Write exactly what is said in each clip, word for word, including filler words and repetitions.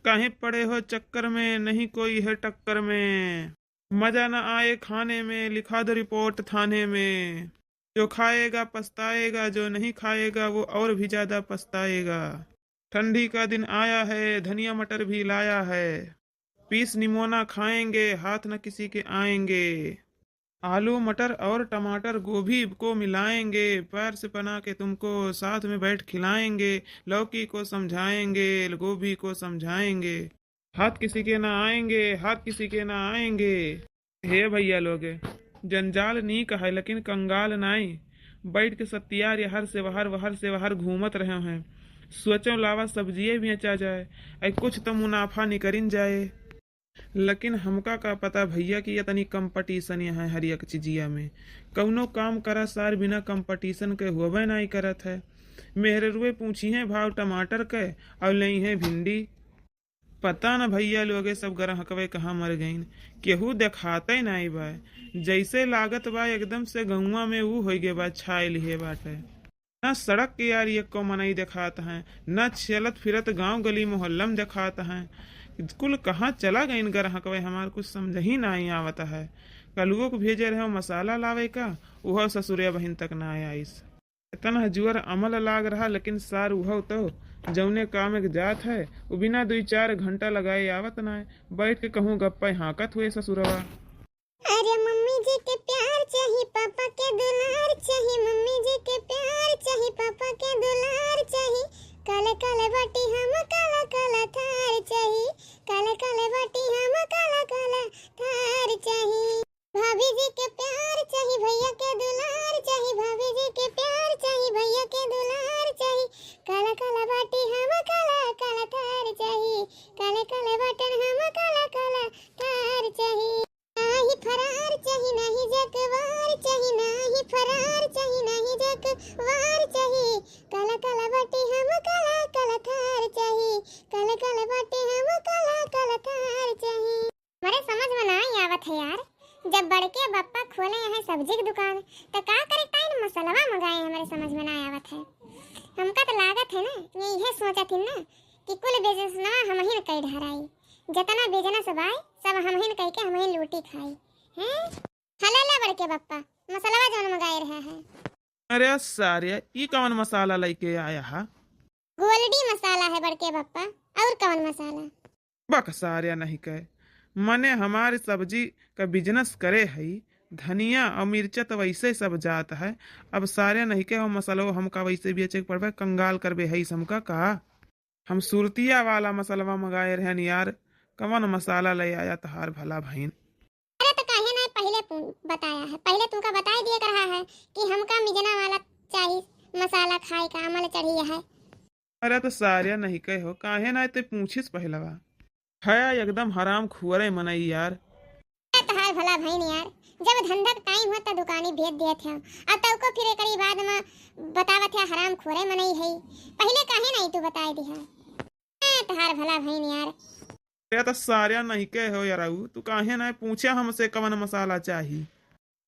काहे पड़े हो चक्कर में, नहीं कोई है टक्कर में। मजा न आए खाने में, लिखा दो रिपोर्ट थाने में। जो खाएगा पछताएगा, जो नहीं खाएगा वो और भी ज्यादा पछताएगा। ठंडी का दिन आया है, धनिया मटर भी लाया है। पीस निमोना खाएंगे, हाथ न किसी के आएंगे। आलू, मटर और टमाटर, गोभी को मिलाएंगे, पैर से बना के तुमको साथ में बैठ खिलाएंगे। लौकी को समझाएंगे, गोभी को समझाएंगे। हाथ किसी के ना आएंगे, हाथ किसी के ना आएंगे। हे भैया लोगे, जंजाल नीक है, लेकिन कंगाल नाई। बैठ के सत्यार यहर से वहर, वहर से वहर घूमत रहे हैं। सोचो लावा सब्जिये बेचा जाए, ऐ कुछ तो मुनाफा निकरिन जाए। लेकिन हमका का पता भैया कि इतनी कंपटीशन यहाँ है हर एक चीजिया में। कौनो काम करा सार बिना कंपटीशन के होबे नाई करत है। मेहररुए पूछी हैं भाव टमाटर के और लेई हैं भिंडी। पता न भैया लोगे सब ग्राहकवे कहाँ मर गईन, केहू देखाते नाई बा। जैसे लागत बा एकदम से गौवा में ऊ होइ गे बा, छाए लिहे बाटे। ना सड़क के यार एको मनई देखात हैं, ना चलत फिरत गांव गली मोहल्ला में देखात हैं। कुल कहाँ चला गईन ग्राहकवे, हमार कुछ समझ ही नाई आवत है। कलुओ के भेजे रहे मसाला लावे का, उहो ससुरे बहिन तक ना आइस। इतना जुअर अमल लाग रहा, लेकिन सार उहव तो जौने काम एक जात है, उ बिना दुई चार घंटा लगाए आवत नाय। बैठ के कहूँ गप्पे हाँकत हुए ससुरवा। अरे मम्मी जी के प्यार चाही, पापा के दुलार चाही, मम्मी जी के प्यार चाही, पापा के दुलार चाही। काला काला बाटी हम, काला काला थार चाही, काला काला बाटी हम, काला काला थार चाही। भाभी जी के प्यार चाही, भैया के दुलार चाही, भाभी जी के प्यार चाही, भैया के दुलार चाही। काला काला बाटी हम, काला काला थार चाही, काला काला बाटन हम, काला काला थार चाही। नाही फरार चाही, नाही जकवार चाही, नाही फरार चाही, नाही जकवार चाही। काला काला बाटी हम, काला काला थार चाही, काला काला बाटी हम, काला काला थार चाही। हमरे समझ में नाई आवत है यार, जब बड़के बप्पा खोले हैं सब्जी के दुकान, त का करे ताइन मसलवा मंगाए, हमरे समझ में नाई आवत है। हमका त लागत है ना, ये इहे सोचत हिन ना कि कुल बिजनेसवा हमहिन कई ढहराई, जतना बिजनेस बाय सब हमहिन कई के हमहिन लूटी खाई। हैं? हला ला बड़के बप्पा, मसलवा जौन मंगाए रहा है। अरे सारे, ई कौन मसाला लइके आया हा? गोल्डी मसाला है बड़के बप्पा, और कौन मसाला? बक सारे नहीं कहे, मने हमार सब्जी का बिजनेस करे हई, धनिया और मिर्चा तो वैसे सब जात है। अब सारे नहीं कहे हो मसलो हमका वैसे बेचे के पड़बे, कंगाल करबे हई हमका का? हम सुरतिया वाला मसलवा मंगाए रहन यार, कवन मसाला ले आया तहार भला भईन? अरे तो काहे ना पहिले पू-, बताया है, पहिले तुमका बताई दिए के रहा है कि हमका मिजना वाला चाही, मसाला खाए का अमल चढ़ी है। अरे तो सारे नहीं कहे हो, काहे ना ते पूछिस पहलवा? है एकदम हराम खुअरे मनई यार। ए तहार भला भईन यार, जब धंधा के टाइम हो त दुकानी भेज देत है, आ तौको फिर एकरी बाद में बतावत है हराम खोरे मनई है। पहिले काहे नहीं तू बताए दिहा? ए तहार भला भईन यार। ए त सारे नहीं कहे हो यार, तू काहे ना पूछे हमसे कवन मसाला चाही?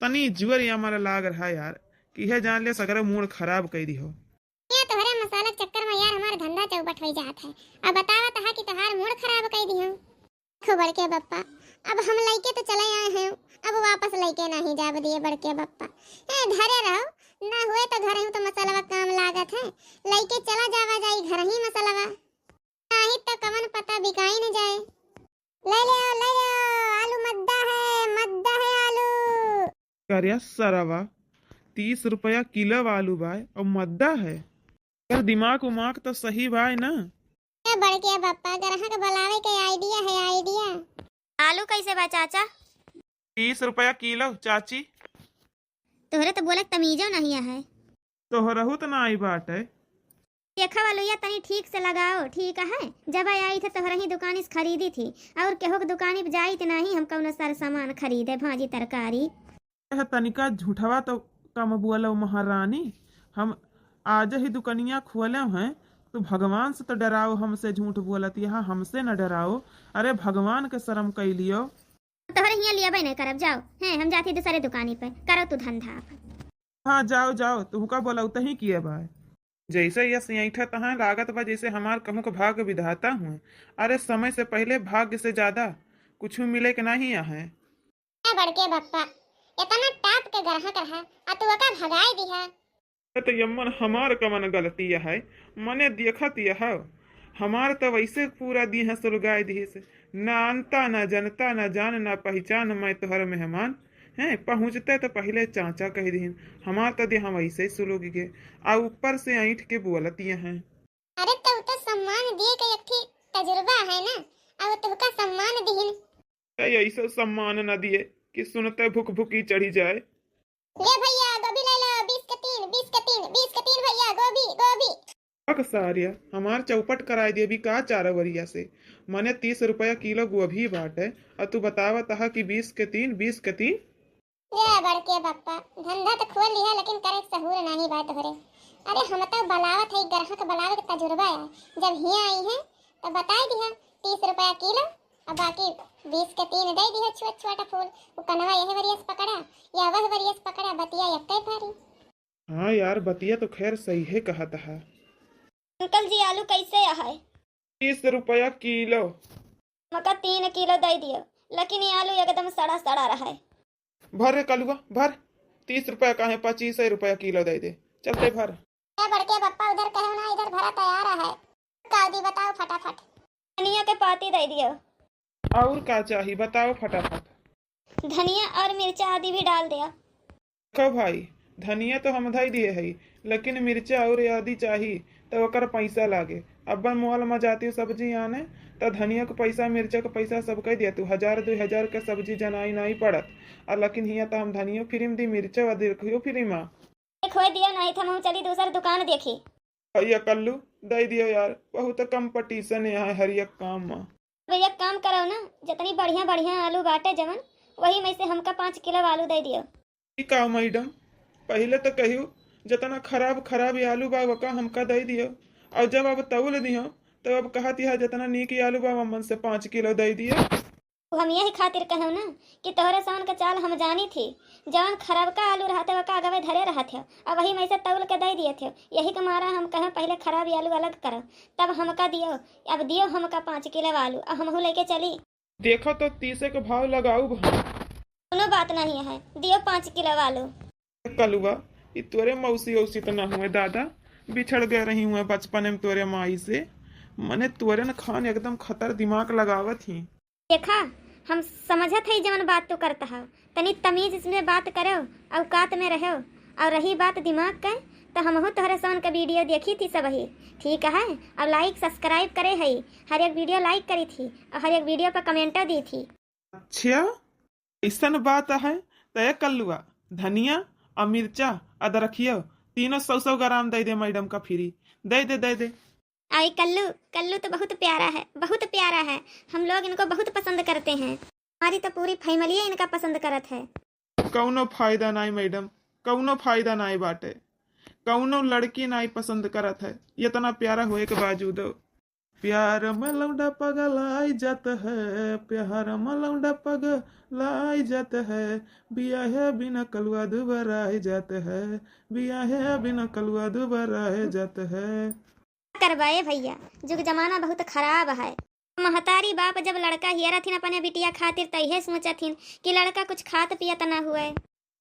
तनी जुअर ये हमारा लाग रहा यार, कि है जान ले सगरे मूड खराब कई दिहो। ये तोहरे मसाला के चक्कर में यार हमार धंधा चौपट हो जात है। अब बतावत हा कि तोहार मूड खराब कई दिहो। खो बड़के बप्पा, अब हम लइके तो चले आए हैं, अब वापस लइके नहीं जाब दिए बड़के बप्पा। ए धरे रहो, ना हुए तो घर ही तो मसलवा काम लागत है, लइके चला जावा जाई घर ही मसलवा, नहीं तो कवन पता बिकाई न जाए। ले ले, ले ले, आलू मद्दा है, मद्दा है आलू। करे सरवा, तीस रुपया किलो आलू बाय और मद्दा है। अगर दिमाग उमाग तो सही बाय ना? ए बड़के बप्पा, ग्राहक बुलावे के आइडिया है, आइडिया। आलू कैसे बा चाचा? तीस रुपया किलो चाची। तोहरे तो बोले के तमीजो नहीं है। तोहरहू तो ना आई बाटे। देखा वालुया तनी ठीक से लगाओ, ठीक है? जब आई थे तोहरे ही दुकानी से खरीदी थी, और केहू के दुकानी पे जाई तो नहीं हम कौनो सर सामान खरीदे, भाजी तरकारी। यह तनिका झूठवा तो कम बोलो महारानी, हम आज ही दुकनिया खोले हैं, तो भगवान से तो डराओ, हमसे झूठ बोलत यहाँ, हमसे न डराओ। अरे भगवान के शर्म कई लियो। तोहरे हियाँ लियबे नहीं करब, जाओ। हैं, हम जाती दूसरे दुकानी पे, करो तू धंधा अपन। हाँ, जाओ, जाओ, तुहका बोलौते ही किए बाय। जैसे यस ऐंठत हैं, लागत बा जैसे हमार कहूँ के भाग्य विधाता हुए। अरे समय से पहिले भाग्य से ज्यादा कुछ मिले के नहीं आहे। ए बड़के बप्पा, एतना टाप के ग्राहक रहा, आ तू ओका भगाई दिहा। ए त यम्मन हमार कवन गलती है, मने देखत यह, हमार त वैसे पूरा दिहे सुलगाई दिहिस, ना अनता, ना जनता, ना जान, ना पहिचान, मैं तोहर मेहमान। हैं, पहुँचते त पहिले चाचा कहि दिहिन, हमार त दिहा वैसे सुलुग गे, आ ऊपर से ऐंठ के बोलत यह हैं। अरे त उ त सम्मान दिए के एक ठी तजुर्बा है ना, अब तोहका सम्मान दिहिन। ए, ऐसा सम्मान न दिए कि सुनते भुक भुकी चढ़ी जाए। ले भैया, गोभी ले लो, बीस के तीन, बीस के तीन, बीस के तीन भैया, गोभी, गोभी। अक सारिया, हमार चौपट कराई दिए अभी का चार वरिया से। मने तीस रुपया किलो गोभी बाटे, अ तू बतावत हा कि बीस के तीन, बीस के तीन। ले बड़के बप्पा, धंधा त खोल लिहा, लेकिन करे के सहूर नाही बा तोहरे। अरे हम त बलावत है, ग्राहक बलावे के तजुर्बा है। जब हियाँ आई है त बताई दिहा तीस रुपया किलो, अब बाकी बीस के तीन दे दिहा। छोट छोट फूल, उ कनवा यह वरियस पकड़ा या वह वरियस पकड़ा, बतिया यक्के भारी। हाँ यार, बतिया तो खैर सही है कहत हा। अंकल जी, आलू कैसे है? तीस रुपया किलो। मका तीन किलो दे दियो, लेकिन ये आलू एकदम सड़ा सड़ा रहा है। भर रे कलुआ, भर। तीस रुपया काहे, पच्चीस रुपया किलो दे दे। चलते भर। ए बड़के बप्पा, उधर कहो ना, इधर भरा तैयार है। काउदी बताओ फटाफट। धनिया के पाती दे दियो। और का चाही, बताओ फटाफट। धनिया और मिर्चा आदि भी डाल दिया। देखो भाई, धनिया तो हम धई दिए हई, लेकिन मिर्चा और आदि चाही, त ओकर पैसा लागे। अब मॉल में जाती सब्जी आने, त धनिया के पैसा, मिर्चा के पैसा सब कह दिया तू। हजार दो हजार के सब्जी जनाई नहीं पड़त, आ लेकिन हियाँ त हम धनियो फ्री में दी, मिर्चा अदरखियो फ्री में। एक होए दिया, नहीं त हम चली दूसर दुकान देखी। भैया कल्लू, दे दियो यार, बहुत कंपटीशन है यहाँ हर एक काम में। अब एक काम करो ना, जितनी बढ़िया बढ़िया आलू बाटे जवन, वही में से हमका पाँच किलो आलू दे दियो। ठीक है मैडम, पहले तो कहियो जितना खराब खराब आलू बा वका हमका दे दियो, और जब अब तौल दियो तो अब कहत यह जितना नीक आलू बा वमन से पाँच किलो दे दियो। हम यही खातिर कहूँ ना कि तोहरे सवन के चाल हम जानी थी, जवन खराब का आलू रहते वका अगवे धरे रहत हो, अब वही में से तौल के दे दिए थे। यही के मारा हम कहें पहले खराब आलू अलग करो, तब हमका दियो। अब दियो हमका पाँच किलो आलू, अब हमहू लेके चली। देखो तो तीसे के भाव लगाऊ भाई। कोनो बात नहीं है, दियो पाँच किलो आलू। कलुआ, ई तोरे मौसी औसी तो ना हुए दादा, बिछड़ गए रही हुए बचपन में तोरे माई से। मने तोरे न खान एकदम खतर दिमाग लगावत ही। देखा, हम समझत हई जवन बात तू करत हव, तनी तमीज में बात करो, औकात में रहो। और रही बात दिमाग के, तो हमहू तोहरे सवन के वीडियो देखी थी सब ही, ठीक है? और लाइक सब्सक्राइब करे हई, हर एक वीडियो लाइक करी थी और हर एक वीडियो पर कमेंटो दी थी। अच्छा, ऐसन बात है, तो ए कल्लुआ, धनिया और मिर्चा, अदरखियो, तीनों सौ सौ ग्राम दे दे मैडम का फ्री, दे दे, दे दे। आई कल्लू, कल्लू तो बहुत प्यारा है, बहुत प्यारा है। हम लोग इनको बहुत पसंद करते हैं। हमारी तो पूरी फैमिली इनका पसंद करत है। कौनो फायदा नाई मैडम, कौनो फायदा नाई बाटे, कौनो लड़की नाई पसंद करत है इतना प्यारा होए के बावजूदो। प्यार में लौंडा पगलाई जात है, प्यार में लौंडा पगलाई जात है, बियाहे बिना कलुआ दुबराई जात है, बियाहे बिना कलुआ दुबराई जात है। का करबा ए भैया, जुग जमाना बहुत खराब है। महतारी बाप जब लड़का हियरथिन अपने बिटिया खातिर, त इहे सोचथिन कि लड़का कुछ खात पियत ना हुए।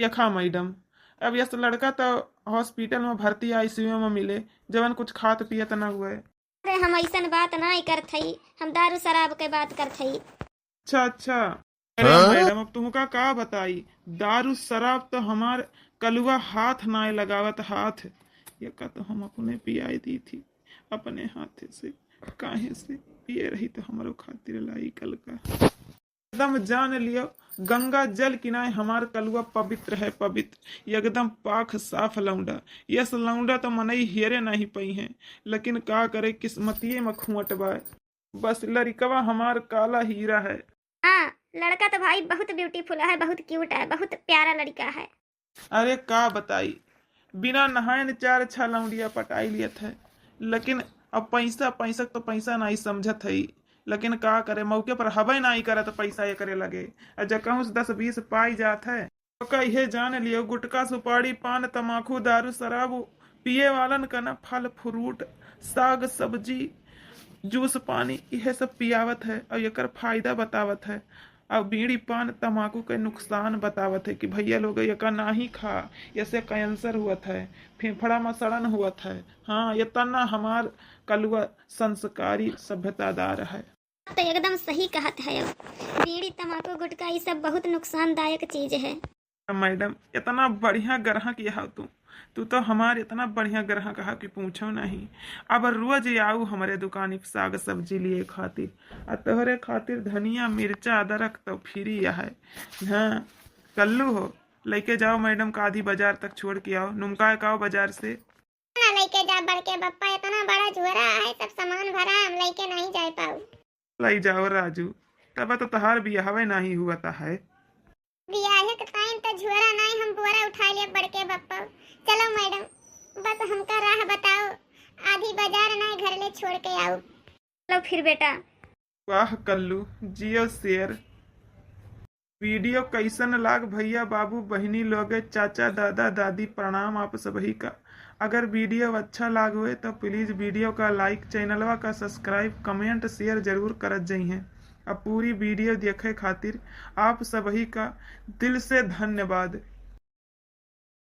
देखा मैडम, अब यस लड़का तो हॉस्पिटल में भर्ती आईसीयू में मिले, जवन कुछ खात पियत ना हुए। अरे हम ऐसन बात नाई करत हई, हम दारू शराब के बात करत हई। अच्छा, अच्छा। अरे हाँ? मैडम, अब तुमका का बताई, दारू शराब तो हमार कलुआ हाथ नाई लगावत, हाथ। ये का तो हम अपने पियाई दी थी अपने हाथे से, काहे से पिए रही तो हमरो खातिर लाई कल का। एकदम जान लियो, गंगा जल किनाए हमार कलुआ पवित्र है, पवित्र, एकदम पाक साफ लौंडा। यस लौंडा तो मनई हियरे नहीं पई हैं, लेकिन का करे, किस्मतिये में खुंट बा। बस लड़िकवा हमार काला हीरा है। हाँ, लड़का तो भाई बहुत ब्यूटीफुल है, बहुत क्यूट है, बहुत प्यारा लड़का है। अरे का बताई, बिना नहाए न चार छह लौंडिया पटाई लियत है, लेकिन अब पैसा, पैसा तो पैसा नहीं समझत है, लेकिन का करे, मौके पर हबे नहीं करत पैसा एकरे लगे। आ जकहूँ से दस बीस पाई जात है, तो का इहे जान लियो, गुटखा, सुपारी, पान, तमाकू, दारू, शराब पिए वालन का ना फल फ्रूट, साग सब्जी, जूस पानी, इहे सब पियावत है और एकर फायदा बतावत है। और बीड़ी पान तमाकू के नुकसान बतावत है कि भैया लोग एका नाही खा, ऐसे कैंसर हुवत है, फेफड़ा में सड़न हुवत है। हाँ, इतना हमार कलुआ संस्कारी सभ्यतादार है। तो एकदम सही कहत है। बीड़ी, तमाकू, गुटखा, ई सब बहुत नुकसानदायक चीज है। मैडम, इतना बढ़िया ग्राहक यहाँ तू, तू तो हमार इतना बढ़िया ग्राहक है कि पूछो नहीं। अब रोज आऊ हमरे दुकान पे साग सब्जी लिए खातिर, आ तोहरे खातिर धनिया, मिर्चा, अदरक तो फ्री है। हाँ, कल्लू हो, लेके जाओ मैडम का आधी बाजार तक छोड़ के आओ, नुमका के आओ बाजार से। ना लेके जा बड़के बप्पा, इतना बड़ा झोरा है, सब सामान भरा, हम लेके नहीं जा पाऊ। लई जाओ राजू, तब तो तहार बियाहवे नाही हुवत है। बियाहे के टाइम तो झोरा नहीं, हम बोरा उठा लिया बड़के बप्पा। चलो मैडम, बस हमका राह बताओ, आधी बाजार नहीं घर ले छोड़ के आओ। चलो फिर बेटा। वाह कल्लू, जियो शेर। वीडियो कैसन लाग भैया, बाबू, बहिनी लोगे, चाचा, दादा, दादी, प्रणाम आप सबही का। अगर वीडियो अच्छा लाग होए तो प्लीज वीडियो का लाइक, चैनलवा का सब्सक्राइब, कमेंट, शेयर जरूर करत जइहें। अब पूरी वीडियो देखे खातिर आप सबही का दिल से धन्यवाद।